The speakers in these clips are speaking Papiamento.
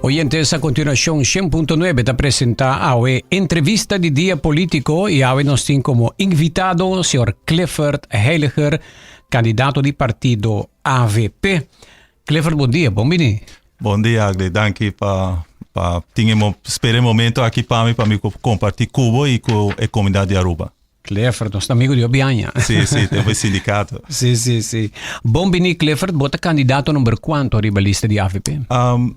Oyentes, a continuacion 100.9 ta presenta awe entrevista di Dia Politico y awe nos tin como invitado señor Clifford Heiliger, candidato di partido AVP. Clifford, bon dia, bon bini. Bon dia, Agli. Danki pa pa tin e spera e momento aki pa mi pa mi comparti cu bo y cu e comunidad di Aruba. Clifford, nos ta amigo di hopi aña. Sí, sí, tempo di sindicato. Sí, sí, sí. Bon bini, Clifford. Bo ta candidato number cuanto riba lista di AVP?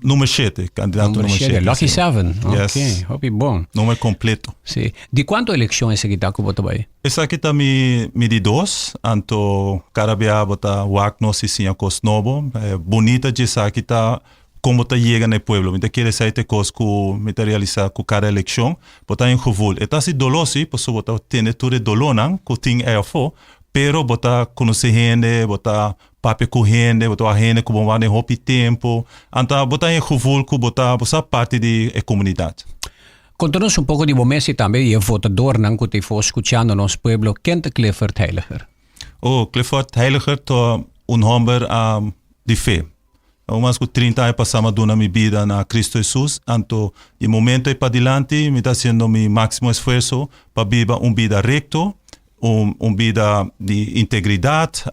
Number 7, candidato Number number 7, 7. Lucky sí. 7. Yes. Ok, hopi bon. Number completo. Sí. Di cuanto eleccion esaki ta cu bo ta bay? Esaki ta mi, mi di dos, anto cada bia bo ta wak nos y siña cos nobo. Eh, bunita dje esaki ta Kon bo ta yega na e pueblo? Mi ta kere esei ta e kos ku mi ta realisá ku kada elekshon. Bo ta un gevoel. E ta hasi doló si, pasobra bo ta tende tur e dolónan ku tin ei afó, pero bo ta konosé hende, bo ta papia ku hende, bo ta wak hende ku bo wak den hopi tempu. Anto bo ta un gevoel ku bo ta bo sa parti di e komunidat. Konta nos un poko di bo mes i tambe di e votadornan ku ta ei for skuchando nos pueblo. Ken ta Clifford Heiliger? Oh, Clifford Heiliger ta un hòmber di fe. Aun mas ku 30 aña pasá mi a duna mi bida na Cristo Hesus, anto di e momento ei padilanti mi ta hasiendo mi máksimo esfuerso pa biba un bida rekto, un un bida di integridat,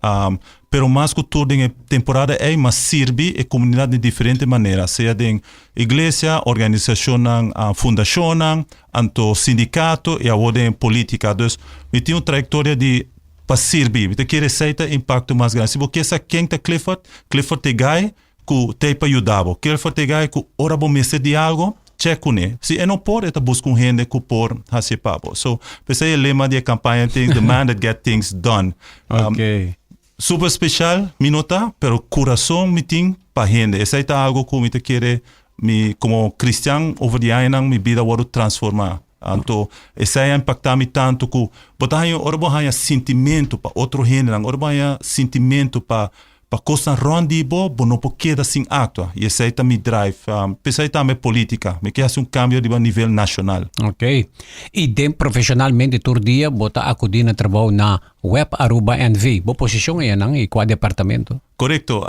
pero mas ku tur den e temporada ei mi a sirbi e komunidat di diferente manera, sea den iglesia, organisashonnan, fundashonnan, anto sindikato i awor den polítika. Dus mi tin un trayektoria di pa sirbi. Mi ta kere esei ta impacto mas grandi. Si bo kier sa ken ta Clifford, Clifford ta e guy ku ta ei pa yuda bo. Clifford ta e guy ku ora bo mester di algo, check kuné. Si e no por, e ta buska un hende ku por hasi e pa bo. So, p'esei e lema di e kampaña tin, The man that get things done. Okay. Super special mi no ta, pero kurason mi tin pa hende. Esei ta algo ku mi ta kere mi komo kristian over di añanan mi bida wòrdu transformá. Anto esei a impaktá mi tantu ku bo ta haña ora bo haña sintimentu pa otro hendenan, ora bo haña sintimentu pa pa kosnan rònt di bo, bo no por keda sin aktua. I esei ta mi drive. P'esei tambe polítika. Mi ke hasi un kambio riba nivel nashonal. Ok. I den profeshonalmente tur dia bo ta akudí na trabou na Web Aruba NV. Bo posishon eyanan i kua departamento? Korekto.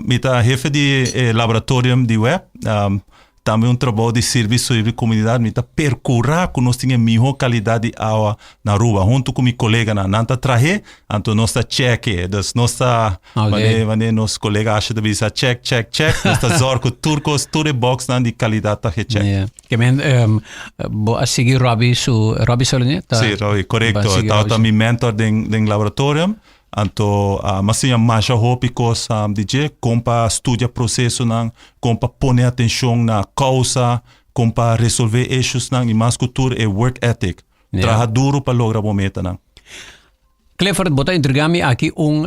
Mi ta hefe di e laboratorium di web. Tambe un trabou di sirbi sirbi komunidat. Mi ta perkurá ku nos tin e mihó kalidat di awa na Aruba huntu ku mi koleganan. Nan ta trah'é, anto nos ta chèk'é. Dus nos ta manera manera nos kolega Asha ta bisa chèk chèk chèk. Nos ta zòrg ku tur kos, tur e bòksnan di kalidat ta gechèk. Yeah. Ke men bo a sigui Robbie su Robbie Solonier ta Sí, Robbie, korekto. Bo a sigui Tabata Robbie mi mentor den den laboratorium. Anto mi a siña masha hopi kos di dje, kon pa studia prosesonan, kon pa pone atenshon na kousa, kon pa resolve issuesnan i mas ku tur e work ethic. Traha duru pa logra bo metanan. Clifford, bo ta entrega mi aki un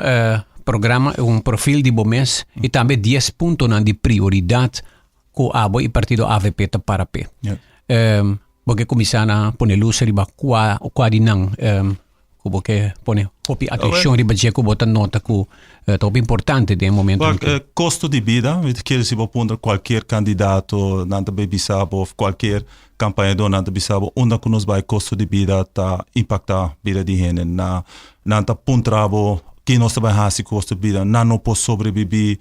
programa, un profil di bo mes i tambe dies puntonan di prioridat ku abo i partido avp ta para p'e. Bo ke kuminsá na pone lus riba kua kua di nan ku bo ke pone hopi atenshon riba dje ku bo ta nota ku ta hopi importante den e momento Wak, kosto di bida, mi ta kere si bo puntra kualkier kandidato nan ta bay bisa bo of kualkier kampañadó nan ta bisa bo unda ku nos bai kosto di bida ta impaktá bida di hende. Na nan ta puntra bo ki nos ta bai hasi ku kosto di bida, nan no por sobrebibí.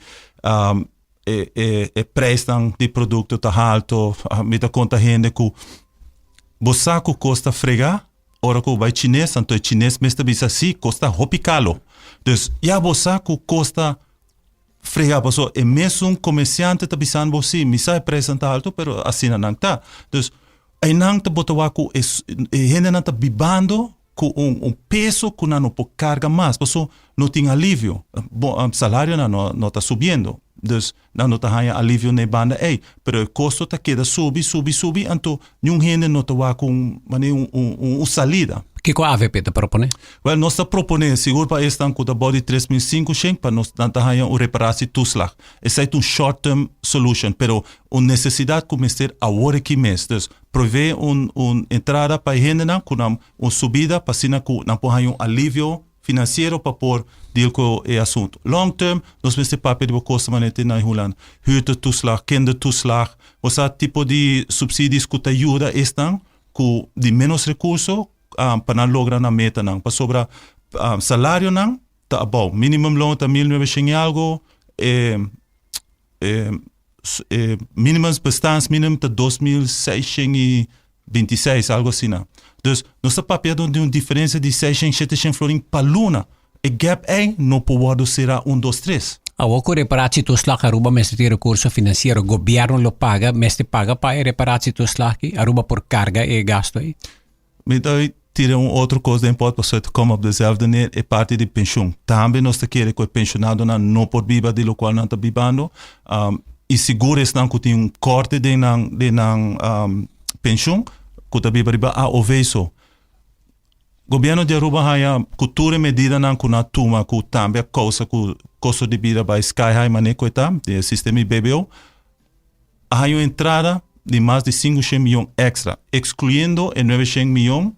E e e prijsnan di produkto ta halto. Mi ta konta hende ku bo sa ku kos ta frega ora ku bo bai chines, anto e chines mes ta bisa si kos ta hopi kalo. Dus ya bo sa ku kos ta frega pasobra e mesun komersiante ta bisando bo si mi sa e prijsnan ta halto pero asina nan ta. Dus einan ta bo ta wak ku e e hendenan ta bibando ku un un peso ku nan no por karga mas paso no tin alivio. Bo salarionan no no ta subiendo dus nan no ta haña alivio na e banda ei pero e kosto ta keda subi subi subi anto niun hende no ta wak un manera un un un salida. Kiko avp ta proponé? Wèl nos ta proponé sigur pa esnan ku ta bou di 3500 pa nos nan ta haña un reparatie toeslag. Esei ta un short term solution pero un nesesidat ku mester awor aki mes. Dus Proveé un un entrada pa e hendenan ku nan un subida pa asina ku nan por haña un alivio finansiero pa por deal ku e asuntu. Long term nos mester papia riba kos manera tin na Hulanda, huurdertoeslag, kindertoeslag, bo sa tipo di subsidies ku ta yuda esnan ku di menos rekurso pa nan logra nan metanan pasobra salarionan ta abou. Minimumloon ta 1900 i algo, e. E minimum bestaansminimum ta 2626, algo asina. Dus nos ta papia di un diferencia di 600, 700 florin pa luna. E gap ei no por wordo cera un, dos, tres. Awor cu reparatietoeslag Aruba mester tin recurso financiero, gobierno lo paga, mester paga pa e reparatietoeslag aki? Aruba por carga e gasto ei? Mi ta tira un otro cos den pot pasobra ta come op dezelfde neer, e parti di pensioen. Tambe nos ta kere cu e pensionadonan no por biba di locual nan ta bibando. Y sigur esnan cu tin un corte den nan, den nan pensioen, cu ta biba riba AOV so. Gobierno di Aruba haya cu tur e medidanan cu nan a tuma cu tambe a causa cu costo di bida bay sky high mane cu e ta, di e sistema di BBO, a haya un entrada di mas di sinku shen miyon extra, excluyendo e nuebe shen miyon,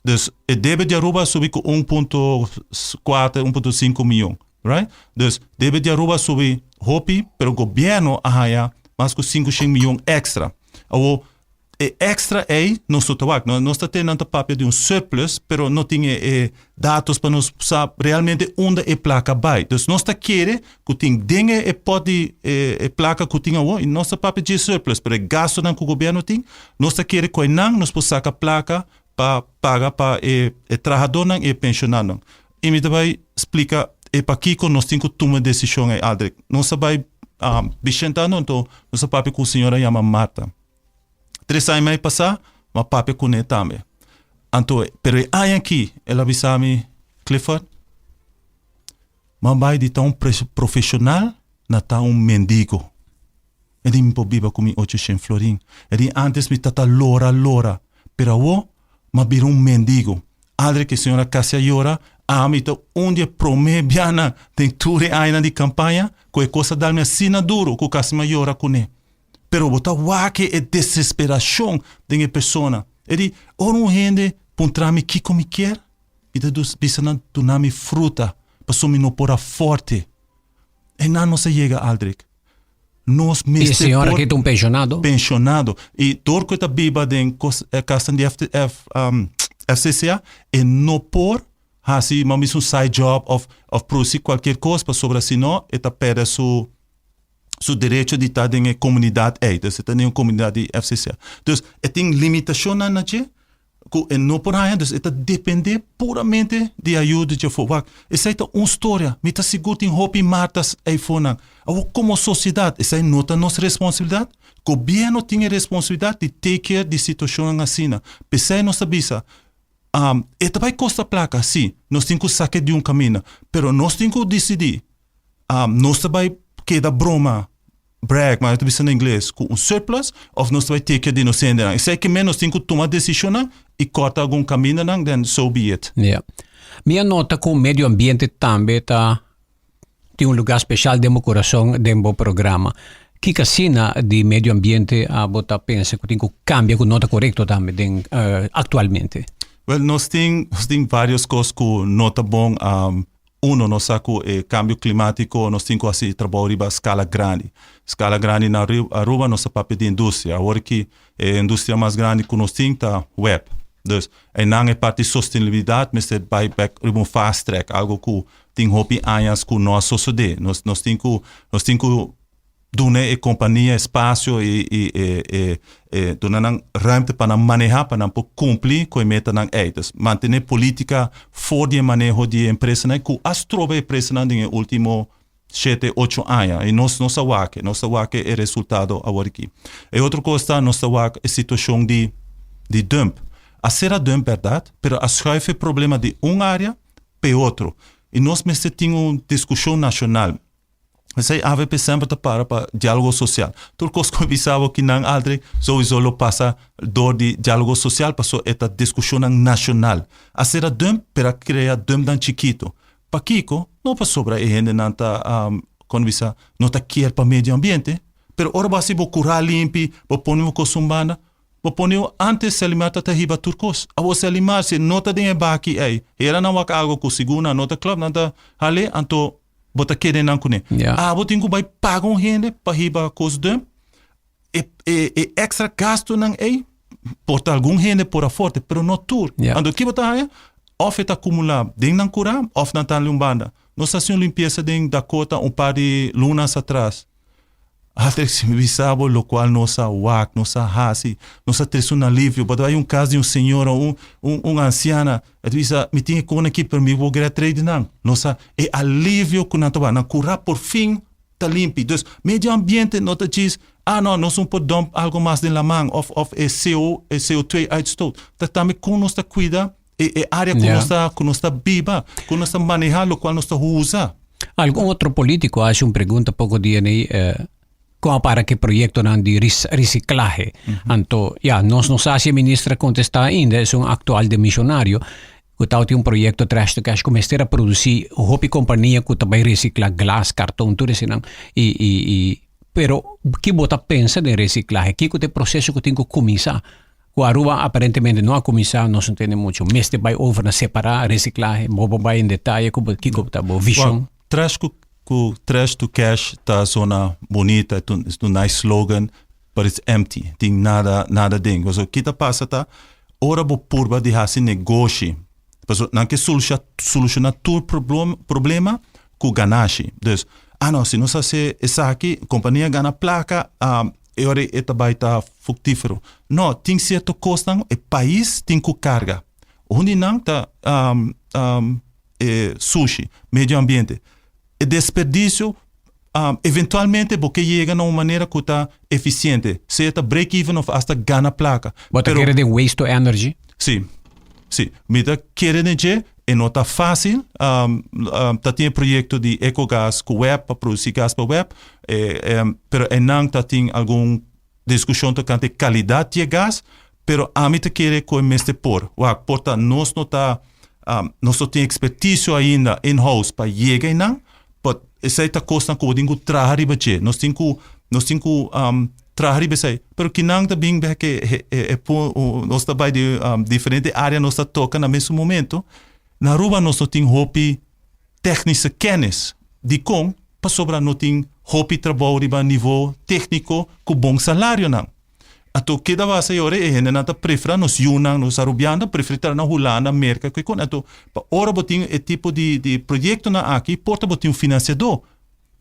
dus e debe di Aruba a subi cu 1.4, 1.5 miyon, right? Dus debe di Aruba a subi hopi, pero gobierno a haya mas cu 500 miyon extra. Awor, E extra ei nos no ta wak. Nos ta tende nan ta papia di un surplus, pero no tin e e datos pa nos sa realmente unda e plaka bai. Dus nos ta kere ku tin den e e pot di e e plaka ku tin awor, i nos ta papia dje surplus, pero e gastunan ku gobièrnu tin, nos ta kere ku einan nos por saka plaka pa paga pa e e trahadónan i e penshonadónan. I mi ta bai splika e pakiko nos tin ku tuma e desishon ei, Aldrich. Nos ta bai bishentando anto nos ta papia ku un señora yama Martha. Tres aña mei pasá, m'a papia kuné tambe. Anto, pero e aña akí, el a bisa mi, Clifford, m'a bai di ta un profeshonal na ta un mendigo. E di mi por biba ku mi ocho shen florin. E di ántes mi ta ta lora lora, pero awor m'a bira un mendigo. Aldri ku e señora kasi a yora, ami ta un di e promé bianan den tur e añanan di kampaña ku e kos a dal mi asina duru ku kasi m'a yora kuné. Pero bo ta wak e desesperacion den e persona. E di, ora un hende puntra mi kico mi kier, mi ta bisa nan duna mi fruta, pasobra mi no por a forte. Einan nos a yega, Aldrich. Nos mester E señor aki ta un pensionado? Pensionado. Y dor cu e ta biba den casnan di FCCA, e no por haci, mami bisa un side job of produci cualkier cos, pasobra si no e ta perde su su derecho di ta den e comunidad ey. Dus e ta den un comunidad di FCCA. Dus e tin limitacionnan na dje cu e no por haña, dus e ta depende puramente di ayuda dje afó. Wak, esey ta un storia. Mi ta sigur tin hopi Martas eyfonan. Awor como sociedad, esey no ta nos responsabilidad? Gobierno tin e responsabilidad di take care di situacionnan asina. P'esey nos ta bisa, e ta bay costa placa, si, nos tin cu sake di un caminda, pero nos tin cu dicidi. Nos ta bai keda broma, brag, ma ta bisa na ingles, ku un surplus of nos ta bai take care di nos hendenan. Esei ke men nos tin ku tuma desishonnan i kòrta algun kamindanan, then so be it. Ya. Mi a nota ku medio ambiente tambe ta tin un lugar speshal den bo kurason den bo programa. Kiko asina di medio ambiente abo ta pensa ku tin ku kambia ku no ta korekto tambe den aktualmente? Wel, nos tin nos tin varios kos ku no ta bon. Uno, nos sa ku e kambio klimátiko nos tin ku hasi trabou riba skala grandi. Skala grandi na Aruba nos ta papia di industria. Awor ki e industria mas grandi ku nos tin ta web. Dus einan e parti sostenibilidat mester bai bek riba un fast track, algo ku tin hopi añas ku no a sosodé. Nos nos tin ku nos tin ku duna e kompania espasio i i e e e duna nan ruimte pa nan maneha pa nan por kumpli ku e metanan ei. Dus mantené politika for di e maneho di e empresanan ku a stroba e empresanan den e ultimo shete, ocho aña. I nos nos a wak e, nos a wak e resultado awor aki. E otro kos ta nos ta wak e situashon di di dump. A sera dump bèrdat, pero a schuif e problema di un área pa e otro. I nos mester tin un diskushon nashonal. Esei avp semper ta para pa dialogo social. Tur kos ku mi bisa bo kinan Aldrich souiso lo pasa dor di dialogo social paso e ta diskushonnan nashonal. A sera dump pero a krea dumpnan chikito. Pakiko? No pasobra e hendenan ta kon bisa no ta kier pa medio ambiente pero ora bo hasi bo kura limpi bo pone bo kos un banda bo pone antes Selimar ta ta hiba tur kos. Awor Selimar si no ta den e baki ei hera nan wak algo ku sigur nan no ta klòp nan ta hal'e anto Bo ta kere nan kuné. Ja. Abo tin ku bai paga un hende pa hiba kos dump. E, e, e extra gastunan ei, por ta algun hende por aforte, pero no tur. Ja. Anto ki bo ta haña? Of e ta akumulá den nan kurá, of nan ta un banda. Nos a hasi un limpiesa den Dakota un par di lunas atras. Hasta si mi bisa bo locual nos a wak, nos a hasi, nos a trece un alivio. Bo ta bay un cas di un señora, un, un, un anciana, e ta bisa, mi tin e con aki, pero mi por gera trade nan. Nos a, e alivio cu nan ta wak, nan cura por fin ta limpi. Dus, medio ambiente no ta djis, ah no, nos no por dump algo mas den laman, of, of e CO, e CO2 uitstoot. Ta tambe con nos ta cuida e, e area cu nos ta, cu nos ta biba, cu nos ta maneha, locual nos ta usa. Algun otro politico a haci un pregunta poco dia nei, eh, con a para cu e proyectonan di reciclahe. Anto, ya, nos no sa si e minister a contesta ainda, es un actual demisionario, cu tawata tin un proyecto Trash to Cash cu mester a produci hopi compania cu ta bay recicla glas, carton, tur eseinan. Y, y, y, pero ki bo ta pensa den reciclahe? Kico ta e proceso cu tin cu cuminsa? Ku Aruba aparentemente no a kuminsá, nos no tende mucho. Mester bai over na separá resiklahe. Bo por bai en detaye ku bo kiko ta bo vishon? Well, trash ku ku trash to cash ta zona bunita, es un es un nice slogan, but it's empty. Tin nada nada den. Pasobra ki ta pasa ta ora bo purba di hasi negoshi, pasobra nan ke solusha solushoná tur problem problema ku ganashi. Dus, ah no, si nos hasi esaki, kompania gana plaka, E ora e ta bai ta fructífero. No, tin cierto cosnan e pais tin cu carga. Un di nan ta e sushi, medio ambiente. E desperdicio, eventualmente bo ke yega na un manera cu ta eficiente, sea ta break even of hasta gana placa. Bo ta kere den waste to energy? Si, si. Mi ta kere den dje, e no ta fácil. Ta tin e proyecto di Ecogas cu web pa produci gas pa web. Pero einan ta tin algun diskushon tokante e kalidat di e gas, pero ami ta kere ku e mester por. Wak, por ta nos no ta, nos no tin ekspertisio ainda in-house pa yega einan, but esei ta kosnan ku bo tin ku traha riba dje. Nos tin ku, nos tin ku traha riba esei. Pero kinan ta bin bek e e nos ta bai di diferente área nos ta toka na mesun momento. Na Aruba nos no tin hopi Technische kennis. Dikon? Pasobra no tin hopi trabou riba nivo tékniko ku bon salarionan. Anto keda wasa e ora e hendenan ta prefera nos yunan, nos arubiannan ta preferi traha na Hulanda, Merka, kiko. Anto pa ora bo tin e tipo di di proyektonan aki por ta bo tin un finansiadó.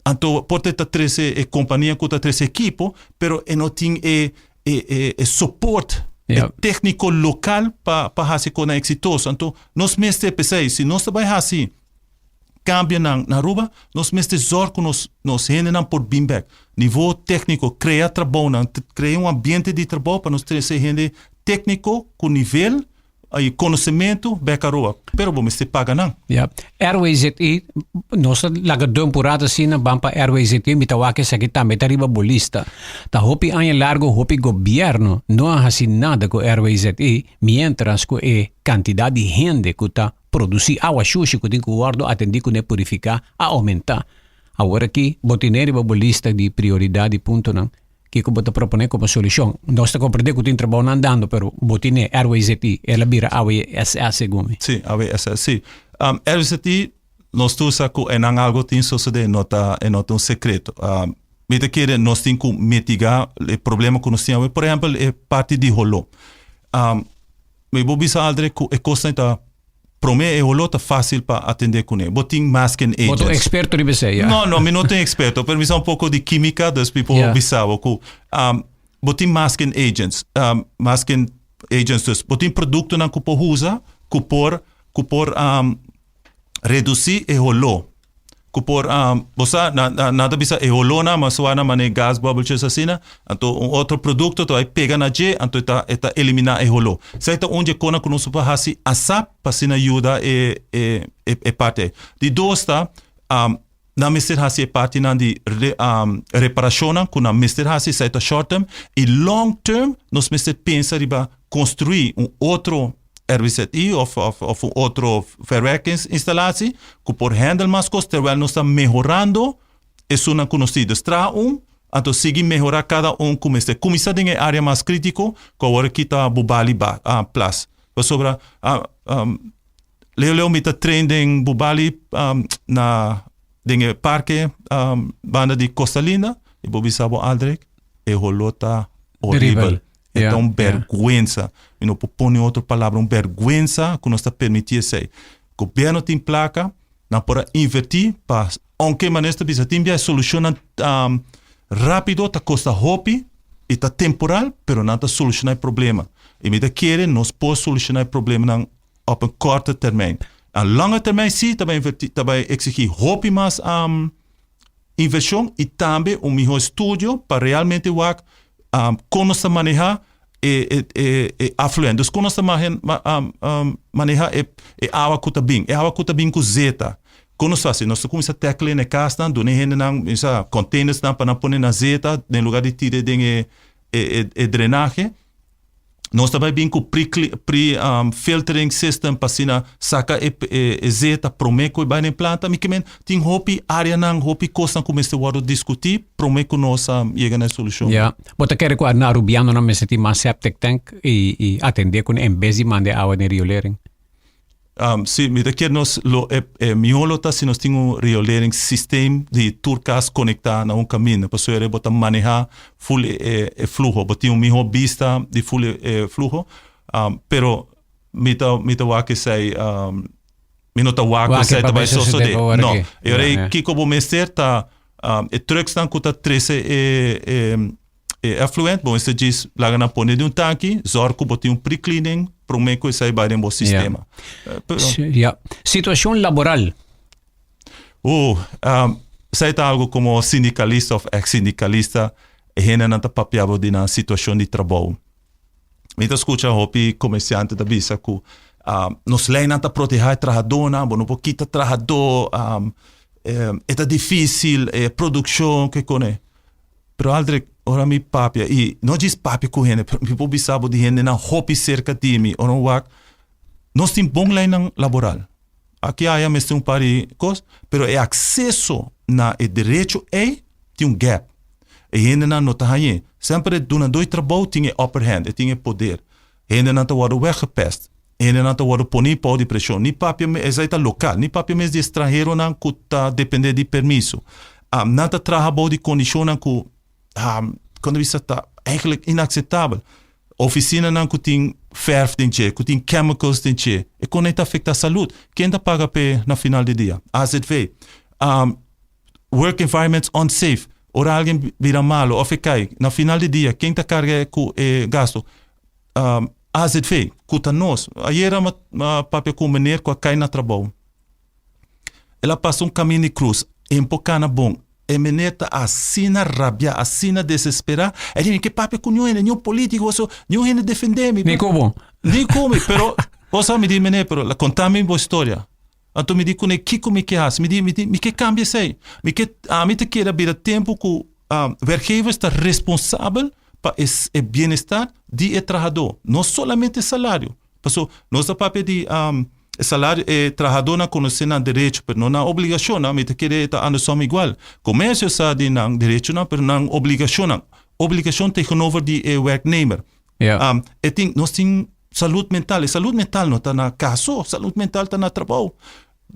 Anto por ta e ta trese e kompania ku ta trese ekipo, pero e no tin e e e support e tékniko lokal pa pa hasi kosnan eksitoso. Anto nos mester p'esei si nos ta bai hasi kambionan na Aruba nos mester zòrg ku nos nos hendenan por bin bèk. Nivo tékniko, krea trabounan, krea un ambiente di trabou pa nos trese hende tékniko ku nivel i konosementu bèk Aruba. Pero bo mester paga nan. Ya. RWZI, nos ta laga dump un rato asina, ban pa RWZI, mi ta wak esaki tambe ta riba bo lista. Ta hopi aña largo hopi gobierno no a hasi nada ku RWZI, mientras ku e kantidat di hende ku ta produsí awa shushi ku tin ku wòrdu atendí kuné purifiká a oumentá. Awor aki bo tine riba bo lista di prioridat di puntonan kiko bo ta proponé komo solushon. Nos ta komprendé ku tin trabounan andando pero bo tine RWZI, el a bira AWSS segun mi. Sí, AWSS, sí. RWZI nos tur sa ku enan algo tin sosodé, no ta e no ta un sekreto. Mi ta kere nos tin ku mitigá e problema ku nos tin awe, por ehèmpel e parti di holó. Mi bo bisa Aldrich ku e kosnan ta promé e holó ta fásil pa atendé kuné. Bo tin masking agents. Bo ta un eksperto riba esei, ya? No, no, mi no ta un eksperto, pero mi sa un poko di kímika, dus mi por bisa bo ku bo tin masking agents. Masking agents, dus bo tin produktonan ku por usa ku por ku por redusí e holó. Ku por bo sa nan nan ta bisa e holónan mas suanan manera gas bubbles asina, anto un otro produkto ta bai pega na dje anto e ta e ta eliminá e holó. Esei ta un dje kosnan ku nos por hasi asap pa asina yuda e e e parti ei. Di dos ta nan mester hasi e partinan di reparashonnan ku nan mester hasi, esei ta short term i long term nos mester pensa riba konstruí un otro RWZI of of un otro verwerkingsinstallatie ku por handle mas kos terwijl nos ta mehorando esunnan ku nos tin. Dus traha un, anto sigui mehora kada un ku mester. Kuminsá den e área mas krítiko ku awor aki ta Bubali Plas. Pasobra leu leu mi ta train den Bubali na den e parke banda di Costa Linda i bo bisa bo Aldrich e holó ta horibel. E ta un bèrgwensa. Mi no por pone otro palabra, un bèrgwensa ku nos ta permití esei. Gobièrnu tin plaka, Nan por a invertí pa, aunke manera ta bisa tin bia e solushonnan rápido ta kosta hopi i ta temporal, pero nan ta solushoná e problema. I mi ta kere nos por solushoná e problemanan op een korte termijn. Na lange termijn sí ta bai invertí, ta bai eksigí hopi mas invershon i tambe un mihó estudio pa realmente wak kon nos ta manehá e e e afluent. Dus kon nos ta maneha e e awa ku ta bin, e awa ku ta bin ku zeta. Kon nos ta hasi? Nos ta kuminsá tackle na e kasnan, duna e hendenan bisa containersnan pa nan pone nan zeta den lugar di tira den e e e drenahe. Nos ta bai bin ku pre pre filtering system pa asina saka e e zeta promé ku e bai den planta. Mi ke men tin hopi areanan, hopi kosnan ku mester wòrdu diskutí promé ku nos yega na e solushon. Ya. Bo ta kere ku na Arubianonan mester tin mas septic tank i i atendé kuné en bes di manda e awa den riolering? Si, mi ta kere nos lo e e mihó lo ta si nos tin un riolering systeem di tur kas konektá na un kaminda pasobra bo ta manehá ful e e fluho, bo tin un mihó bista di ful e e fluho. Pero mi ta mi ta wak esei mi no ta wak Wak esei pa ta bai bai sosodé sosodé. pa ora No, ke. e ora Ya, ei ya. kiko bo mester ta e trucksnan ku ta trese e e E effluent bo mester djis laga nan pone den un tanki, zorg ku bo tin un pre-cleaning promé ku esei bai den bo sistema. Ja. Situashon laboral. Esei ta algu komo sindikalista òf eks-sindikalista e hendenan ta papia bo di nan situashon di trabou. Mi ta skucha hopi komersiante ta bisa ku nos leinan ta protehá e trahadónan, bo no por kita trahadó, e ta difísil, e produkshon ke kone. Pero Aldrich, ora mi papia, i no djis papia ku hende, pero mi por bisa bo di hendenan hopi serka di mi, ora mi wak, nos tin bon leinan laboral. Aki aya mester un par di kos, pero e akseso na e derecho ei tin un gap. E hendenan no ta hañ'é. Semper e dunadó di trabou tin e upper hand, e tin e poder. Hendenan ta wòrdu weggepest. Hendenan ta wòrdu poní bou di preshon. Ni papia mes, esei ta lokal, ni papia mes di e stranheronan ku ta dependé di permiso. Nan ta traha bou di kondishonnan ku, kon ta bisa, ta eigenlijk inakseptabel. Ofisinanan ku tin fèrf den dje, ku tin chemicals den dje, e kon ei ta afektá salud. Ken ta paga p'e na final di dia? AZV. Work environments unsafe. Ora algin bira malo òf e kai, na final di dia ken ta karga ku e gasto? AZV, ku ta nos. Ayera mi a papia ku un meneer ku a kai na trabou. El a pasa un kamin di krus, e por kana bon. E meneer ta asina rabia, asina desesperá. E di mi ke papia ku niun hende, niun polítiko, paso niun hende defendé mi. Ni ku bo. Ni ku mi, pero bo sa mi di meneer, pero konta mi bo historia. Anto mi di kuné, Kiko mi ke hasi? Mi di, mi di, mi ke kambia esei. Mi ke, ami ta kere a bira tempu ku werkgevers ta responsabel pa e e bienestar di e trahadó, no solamente e salario. Paso nos ta papia di e salario, e trahadónan konosé nan derecho pero no nan obligashonnan, mi ta kere e ta andersom igual. Komersio sa di nan derechonan pero nan obligashonnan, obligashon tegenover di e werknemer. E tin, nos tin salud mental. E salud mental no ta na kas so, salud mental ta na trabou.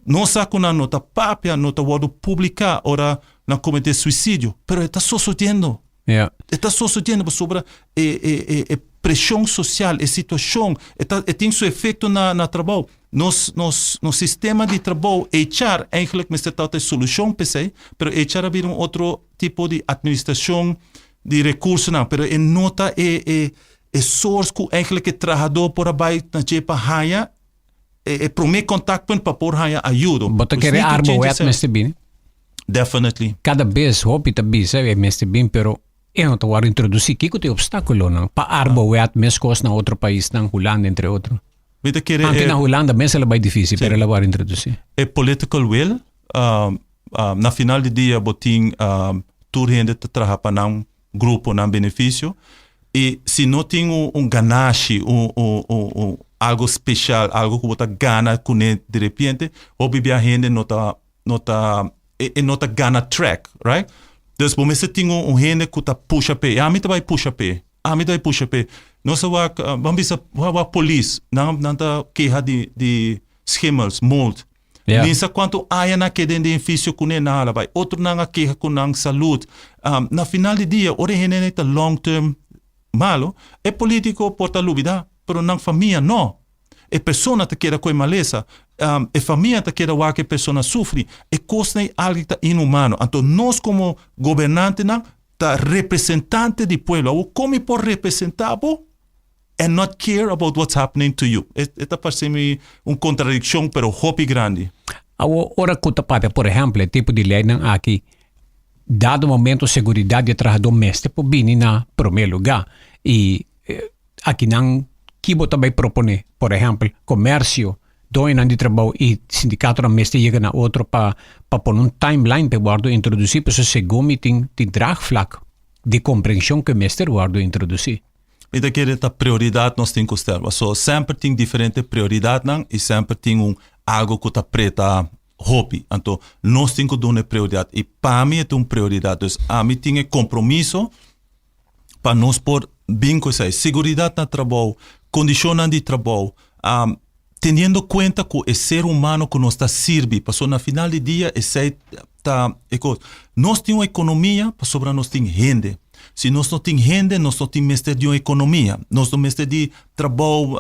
Nos sa ku nan no ta papia, no ta wòrdu publiká ora nan kometé suisidio, pero e ta sosodiendo. E ta sosodiendo pasobra e e e e preshon sosial, e situashon, e ta e tin su efekto na na trabou. Nos nos nos sistema di trabou, HR, eigenlijk mester tabata e solushon p'esei, pero HR a bira un otro tipo di administrashon di rekursonan, pero e no ta e e e source ku eigenlijk e trahadó por a bai na dje pa haña e e promé kontaktpunt pa por haña ayudo. Bo ta Dus kere need to Arbo change wet esei. mester bini? Definitely. Kada bes hopi ta bisa e mester bin pero e no ta wòrdu introdusí. Kiko ta e opstákulonan pa Arbo wet meskos na otro paisnan, Hulanda entre otro? Mi ta kere Anke e na Hulanda mes el a bai difísil pero el a wòrdu introdusí. e political will, na final di dia bo tin tur hende ta traha pa nan grupo, nan beneficio. Y si no tin un, un ganashi, un, un, un, un algo special, algo cu bo ta gana cune de repente, hopi bia hende no ta, no ta, e, e no ta gana track, right? Dus bo mester tin un, un hende cu ta pusha p'e. Y ami ta bay pusha p'e. Ami ta bay pusha p'e. Nos a wak, ban bisa, wak polis, nan, nan ta keha di, di schimmels, mold. Ja. Ni sa cuanto aña nan a keda den edificio cune nan hala bay. Otronan a keha cu nan salud. Na final di dia, ora e hende ta long term malo, e politico por ta lubida, pero nan famia no. E persona ta keda ku e malesa, e famia ta keda wak e persona sufri. E kosnan ei algu ta inhumano. Anto nos komo gobernantenan ta representante di pueblo. Awor kon mi por representá bo and not care about what's happening to you? E ta parse mi un kontradikshon pero hopi grandi. Awor ora ku ta papia por ehèmpel e tipo di leinan aki, dado momento seguridat di e trahadó mester por bini na promé lugá i Akinan ki bo ta bai proponé? Por ehèmpel, komersio, doñonan di trabou i sindikatonan mester yega na otro pa pa pone un timeline pa e wòrdu introdusí, pasobra segun mi tin tin draagvlak di komprenshon ku e mester wòrdu introdusí. Mi ta kere ta prioridat nos tin ku stel. Pasobra semper tin diferente prioridatnan i semper tin un algu ku ta preta hopi. Anto nos tin ku duna e prioridat i pa mi e ta un prioridat. Dus ami tin e kompromiso pa nos por bin ku esei. Seguridat na trabou, kondishonnan di trabou, teniendo kuenta ku e ser humano ku nos ta sirbi, pasobra na final di dia esei ta e kos. Nos tin un ekonomia pasobra nos tin hende. Si nos no tin hende, nos no tin mester di un ekonomia. Nos no mester di trabou,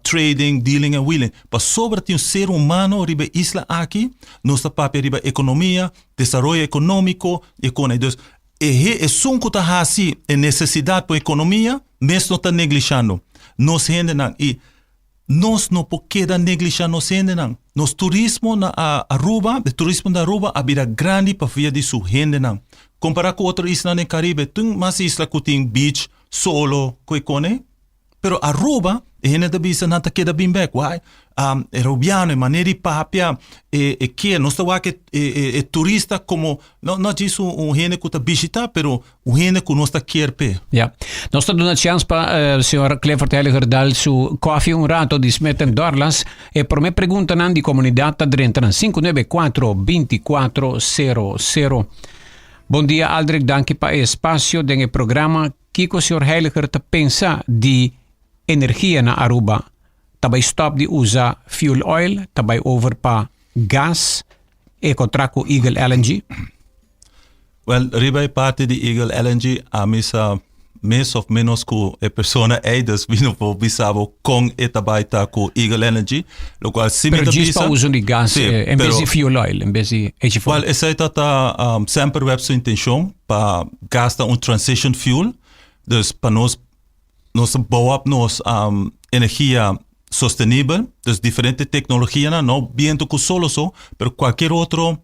trading, dealing and wheeling. Pasobra tin un ser humano riba e isla aki, nos ta papia riba ekonomia, desaroyo ekonómiko i e kos. Dus E he esun ku ta hasi e nesesidat pa ekonomia mes no ta neglishando nos hendenan i nos no por keda neglisha nos hendenan. Nos turismo na Aruba, e turismo na Aruba a bira grandi pa via di su hendenan. Kompara ku otro islanan den Karibe, tin mas isla ku tin beach, solo ku e kone. Pero Aruba, e hende ta bisa nan ta keda bin bek. Why? Um, e Rubiano, e manera di papia, e, e ke, nos ta wak e, e, e turista como, no, no djis un, un hende ku ta bishita, pero un hende ku nos ta kier p'e. Ja. Nos ta duna chance pa uh, señor Clifford Heiliger dal su koffie un rato di Smith en Dorlas. E prome preguntanan di comunidad ta drenta na 594 2400. Bon dia Aldrich, danki pa e espacio den e programa. Kiko señor Heiliger ta pensa di energia na Aruba? Ta bai stop di usa fuel oil, ta bai over pa gas, e contract cu Eagle LNG? Wel, riba e parti di Eagle LNG, ami sa mes of menos cu e persona ey, dus mi no por bisa bo con e ta bai ta cu Eagle LNG, locual si mi Pero ta djis pa bisa... uso di gas, Sí, eh, en bes pero- di fuel oil, en bes di HFO. Wel, esey ta ta um, semper web su intencion pa gasta un transition fuel, dus pa nos nos bouw op nos um, energia sostenibel, dus diferente tecnologianan, no biento cu solo so, pero cualkier otro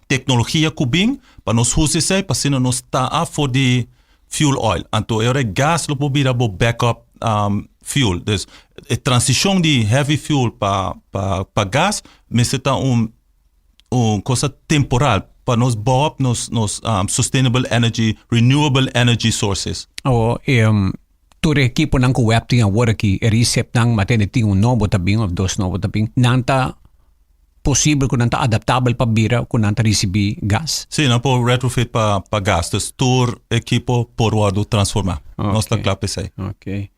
tecnologia cu bin pa nos usa esey pa asina nos ta af for di fuel oil. Anto e ora e gas lo por bira bo backup um, fuel. Dus e transicion di heavy fuel pa, pa, pa gas mester ta un un cosa temporal pa nos bouw op nos, nos um, sustainable energy, renewable energy sources. O, um, tur ekiponan ku web tin awor aki, e receptnan, ma tende tin un nobo ta bin of dos nobo ta bin, nan ta posibel ku nan ta adaptabel pa bira ku nan ta risibí gas? Sí, nan por retrofit pa, pa gas. Dus tur ekipo por wordo transformá. Okay. Nos ta kla pa esei. Ok.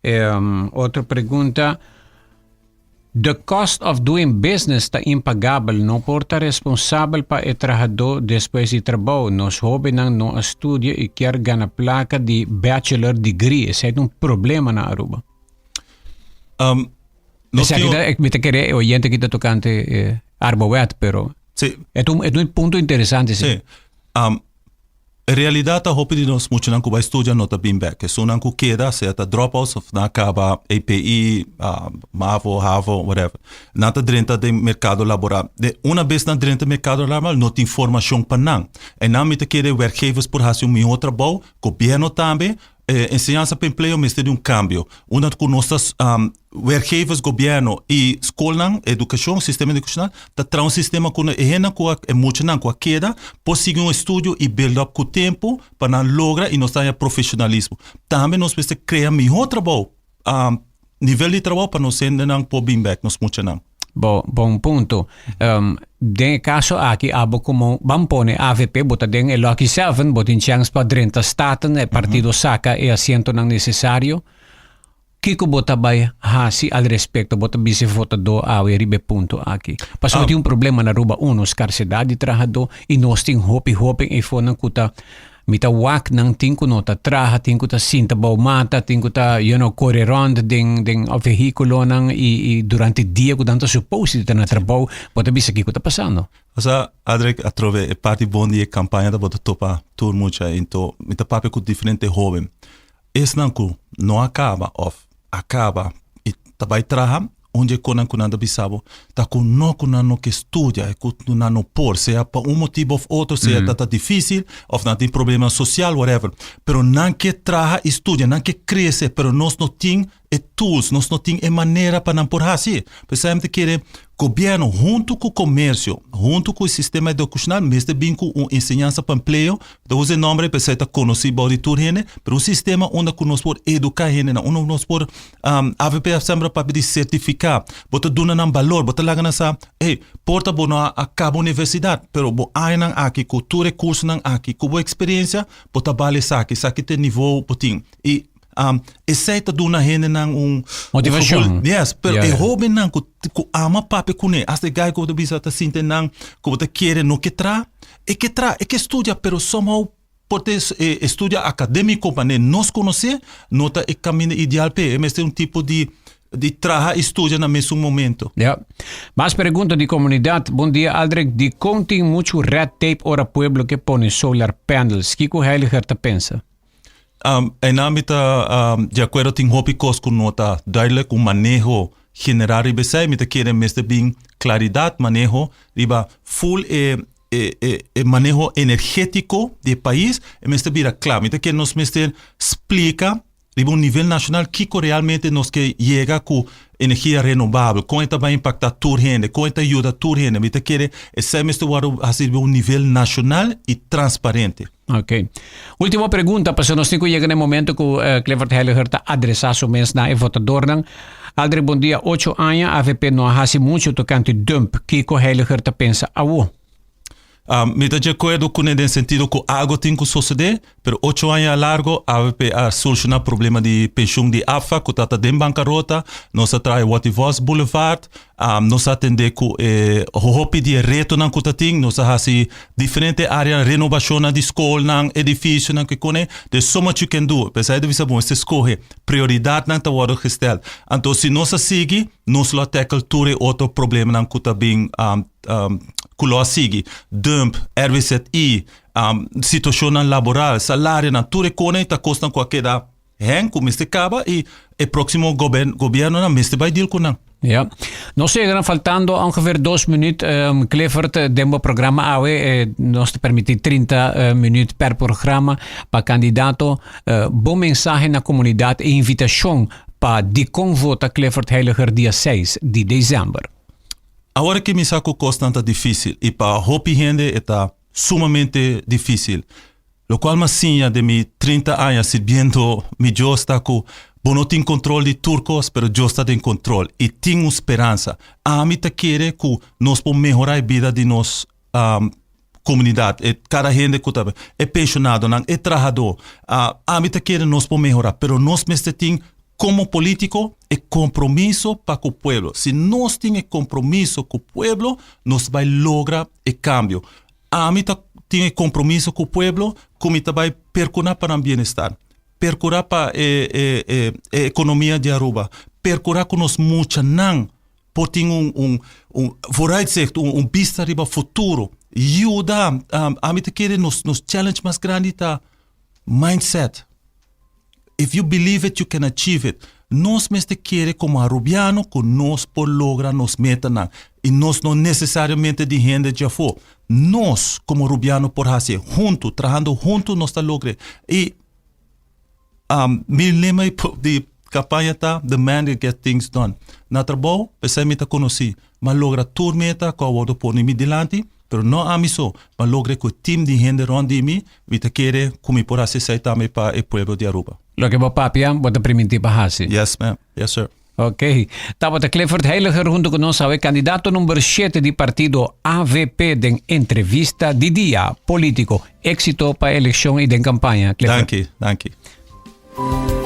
Um, otro pregunta. The cost of doing business ta impagabel, no por ta responsabel pa e trahadó despues di trabou. Nos hóbennan no a studia i kier gana plaka di bachelor degree. Esei ta un problema na Aruba. Um, nos Esaki tin ta, mi ta kere e oyente aki ta tokante eh, Arbowet, pero Sí, e ta un, e ta un punto interesante. Sí. sí. Um, E realidat ta hopi di nos muchanan ku bai studia no ta bin bek. Esunnan ku keda sea ta dropouts of nan a kaba API, mavo, havo, whatever. Nan ta drenta den merkado laboral. De una bes nan drenta merkado laboral no tin formashon pa nan. Einan mi ta kere werkgevers por hasi un mihó trabou, gobierno tambe. Enseñansa pa empleo mester di un kambio. Unda ku nos ta werkgevers, gobierno i skolnan, edukashon, sistema edukashonal, ta traha un sistema ku e hendenan ku a, e muchanan ku a keda por sigui un estudio i build up ku tempu pa nan logra i nos ta haña profeshonalismo. Tambe nos mester krea mihó trabou, nivel di trabou pa nos hendenan por bin bèk, nos muchanan. Bo, bon punto. Um, den e caso aki abo como ban pone AVP bo ta den e lucky seven, bo tin chance pa drenta Staten, e partido saca e asientonan necesario. Kiko bo ta bai hasi al respecto? Bo ta bisa e votadó awe riba e punto aki? Pasobra tin un problema na Aruba, uno, scarsedad di trahadó y nos tin hopi hoben eifonan cu ta. Mi ta wak nan tin ku no ta traha, tin ku ta sinta bou mata, tin ku ta you know kore rond den den vehíkulonan i i durante dia ku nan ta supose di ta na trabou, bo ta bisa kiko ta pasando. Osea, Adrick, atrobe e parti bon di e kampaña ta bo ta topa tur mucha ento mi ta papia ku diferente hoben. Esnan ku no a kaba òf a kaba i ta bai traha, un di e konan ku nan ta bisa bo ta ku no ku nan no ke studia, ku nan no por, sea pa un motibu òf otro, sea ta ta difísil òf nan tin problema sosial, whatever. Pero nan ke traha i studia, nan ke krese, pero nos no tin e tools, nos no tin e manera pa nan por hasi. P'esei mi ta kere gobièrnu huntu ku komersio, huntu ku e sistema edukashonal mester bin ku un enseñansa pa empleo, ta usa e nòmber ei p'esei ta konosí bou di tur hende, pero un sistema unda ku nos por eduká hendenan, unda nos por avp a sembra a papia di sertifiká, bo ta duna nan balor, bo ta laga nan sa, hey, por ta bo no a kaba universidat, pero bo añanan aki ku tur e kursonan aki, ku bo eksperensia, bo ta bal esaki, esaki ta e nivou bo tin. I Esei ta duna hendenan un motivashon. Yes, pero e hóbennan ku ku ama papia kuné, asta e gai ku bo ta bisa ta sinti nan ku bo ta kere no ke traha, e ke traha, e ke studia, pero somehow por ta e studia akadémiko manera nos konosé no ta e kaminda ideal p'e. E mester un tipo di di traha i studia na mesun momento. Ja. Mas pregunta di komunidat. Bon dia Aldrich, dikon tin muchu red tape ora pueblo ke pone solar panels? Kiko Heiliger ta pensa? Einan mi ta di akuerdo tin hopi kos ku no ta duidelijk, un maneho general riba esei. Mi ta kere mester bin klaridat maneho riba ful e e maneho energetiko di e pais e mester bira kla. Mi ta kere nos mester splika riba un nivel nashonal kiko realmente nos ke yega ku energia renobabel, kon e ta bai impakta tur hende, kon e ta yuda tur hende. Mi ta kere esei mester wòrdu hasi riba un nivel nashonal i transparente. Ok. Ultimo pregunta, pasobra nos tin ku yega na e momento ku Clifford Heiliger ta adresá su mes na e votadornan. Aldrich, bon dia. Ocho aña avp no a hasi mucho tokante dump. Kiko Heiliger ta pensa awo? Mi ta di akuerdo kuné den sentido ku algo tin ku sosodé, pero ocho aña largo avp a solushoná problema di penshun di APFA ku ta ta den bankarota. Nos a traha e Watty Vos Boulevard. Nos a atendé ku e hopi di e retonan ku ta tin. Nos a hasi diferente área, renobashonnan di skolnan, edifisionan ku e kone. There's so much you can do. P'esei ta bisa bo mester skohe. Prioridatnan ta wòrdu gestèl. Anto si nos a sigui, nos lo a tackle tur e otro problemanan ku ta bin ku lo a sigui. Dump, RWZI, situashonnan laboral, salarionan, tur e kone ta kosnan ku a keda Hen ku mester kaba i e próksimo gobiernonan mester bai deal ku nan. Ja. Nos ta yega faltando ongeveer dos minuut. Um, Clifford, den bo programa awe, eh, nos ta permití 30 eh, minuut per programa pa kandidato. Eh, bo mensahe na komunidat e invitashon pa dikon vota Clifford Heiliger dia 6 di december. Awor ki mi sa ku kosnan ta difísil i pa hopi hende e ta sumamente difísil. Locual m'a siña den mi trinta aña sirbiendo mi Dios ta cu bo no tin control di tur cos, pero Dios ta den control y tin un speransa. Ami ta kere cu nos por mehora e bida di nos comunidad, e cada hende cu ta, e pensionadonan, e trahador. Ami ta kere nos por mehora, pero nos mester tin como politico e compromiso pa cu pueblo. Si nos tin e compromiso cu pueblo, nos bay logra e cambio. Ami ta tin e kompromiso ku pueblo ku mi ta bai perkurá pa nan bienestar, perkurá pa e e e e ekonomia di Aruba, perkurá ku nos muchanan por tin un un un vooruitzicht, un un bista riba futuro, yuda. Ami ta kere nos nos challenge mas grandi ta mindset. If you believe it, you can achieve it. Nos mester kere komo Arubiano ku nos por logra nos metanan i nos no nesesariamente di hende djafó. Nos komo Rubiano por hasi e huntu, trahando huntu nos ta logr'e. I mi lema di kampaña ta The man that get things done. Na trabou p'esei mi ta konosí, m'a logra tur meta ku a wòrdu pone mi dilanti. Pero no ami so, ma logre cu e team di hende rond di mi, mi ta kere cu mi por haci esey tambe pa e pueblo di Aruba. Loke bo papia, bo ta priminti pa haci. Yes ma'am, yes sir. Ok. Tabata Clifford Heiliger hunto cu nos awe, candidato number shete di partido avp den entrevista di Dia Politico. Exito pa eleccion y den campaña, Clifford. Danki, danki.